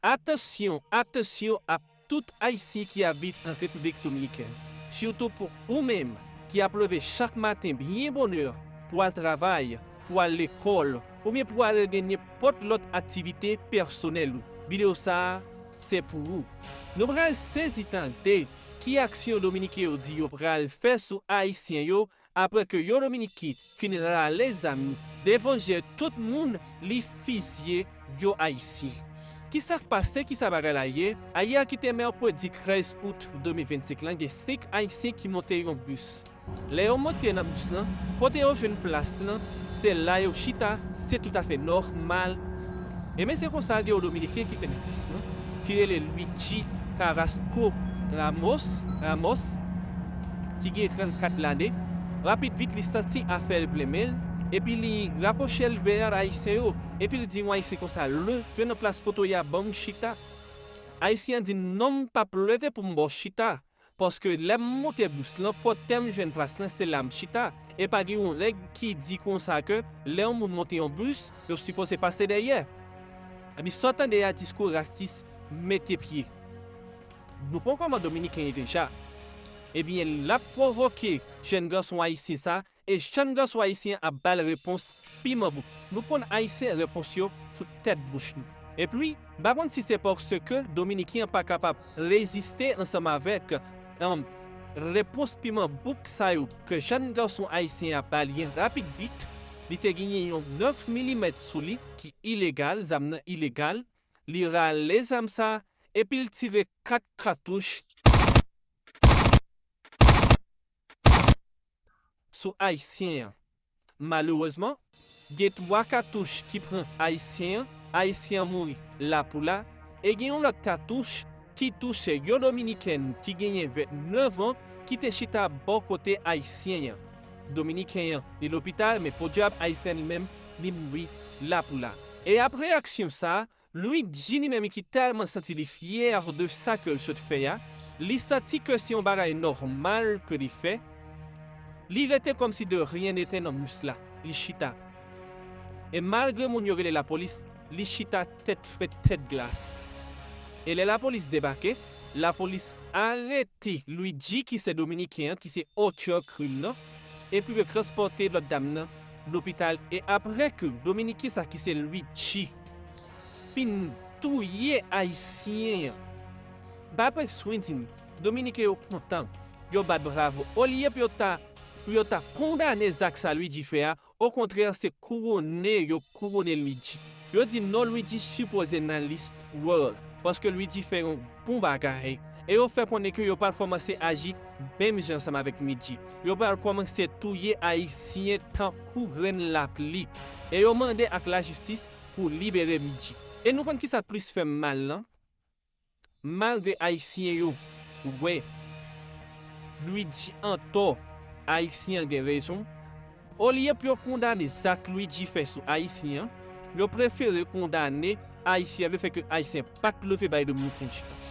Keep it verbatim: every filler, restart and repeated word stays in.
Atansyon, atansyon ak tout Ayisyen ki abite an Repiblik Dominikèn, sitou pou ou menm ki ap leve chak maten byen bonè pou al travay, pou al lekòl, oubyen pou al gen nenpòt lòt aktivite pèsonèl ou. Videyo sa a, se pou ou. Nou pral sezi tande ki aksyon Dominiken yo di yo pral fè sou Ayisyen yo apre ke yon Dominiken fin rale zam li devan je tout moun, li fizye yon Ayisyen. Kisa k pase, kisa bagay la ye? Ayè ki te mèkredi trèz out de mil vennsenk lan, gen senk Ayisyen ki monte yon bis. Lè yo monte nan bis lan, kote yo jwenn plas lan, se la yo chita, se toutafè nòmal. Ebyen, se konsa gen yon Dominiken ki te nan bis lan, ki rele Luigi Carrasco Ramos, Ramos, ki gen trannkat lane. Rapid vit, li santi afè l plen men l, epi li rapwoche l vè Ayisyen yo, epi l di yon Ayisyen konsa, "Leve nan plas kote w ye a, ban m chita." Ayisyen an di, "Non, m p ap leve pou m ba w chita, paske lè m monte bis lan, kote m jwenn plas lan, se la m chita, e pa gen yon règ ki di konsa ke lè yon moun monte yon bis, yo sipoze pase dèyè." Epi sa w tande a, diskou rasis, mete pye. Nou pran kòman Dominiken ye deja. Ebyen, l ap pwovoke jèn gason ayisyen sa, e jèn gason ayisyen ap ba l repons piman bouk. Nou konn Ayisyen, repons yo sou tèt bouch nou. Epi, m pa konn si se paske Dominiken an pa kapab reziste ansanm avèk, um, repons piman bouk sa yo ke jèn gason ayisyen an ba li rapid vit, li te genyen yon nèf milimèt sou li ki ilegal, zam nan ilegal, li rale zam sa, epi l tire kat katouch sou Ayisyen an. Malerezman, gen twa katouch ki pran Ayisyen an, Ayisyen an mouri la pou la, e gen yon lòt katouch ki touche yon Dominikèn ki genyen vennèf an ki te chita bò kote Ayisyen an. Dominiken an, li lopital, men podyab, Ayisyen an li menm, li mouri la pou la. E apre aksyon sa, Luigi li menm ki tèlman santi li fyè de sa ke l sot fè a, li santi ke se yon bagay nòmal ke li fè, li rete kòmsi de rien n'était nan bis la, li chita. E malgre moun yo rele lapolis, li chita tèt frèt, tèt glas. E lè lapolis debake, lapolis arete Luigi ki se Dominiken an, ki se otè krim nan, epi yo transpòte lòt dam nan lopital. E apre ke Dominiken sa ki se Luigi fin touye Ayisyen an, m pa bezwen di nou, Dominiken yo kontan, yo bat bravo. Olye pou yo ta, pou yo ta kondane zak sa Luigi fè a, okontrè, se kouwone yo kouwone Luigi. Yo di non Luigi sipoze nan lis world, paske Luigi fè yon bon bagay. E yo fè konnen ke yo pral kòmanse aji menm jan ansanm avèk Luigi. Yo pral kòmanse touye Ayisyen tankou grenn lapli. E yo mande ak lajistis pou libere Luigi. E nou konn kisa k plis fè m mal lan? Malgre Ayisyen yo wè Luigi antò, Ayisyen an gen rezon, olye pou yo kondane zak Luigi fè sou Ayisyen an, yo prefere kondane Ayisyen an, lefètke Ayisyen an pa t leve bay Dominiken chita.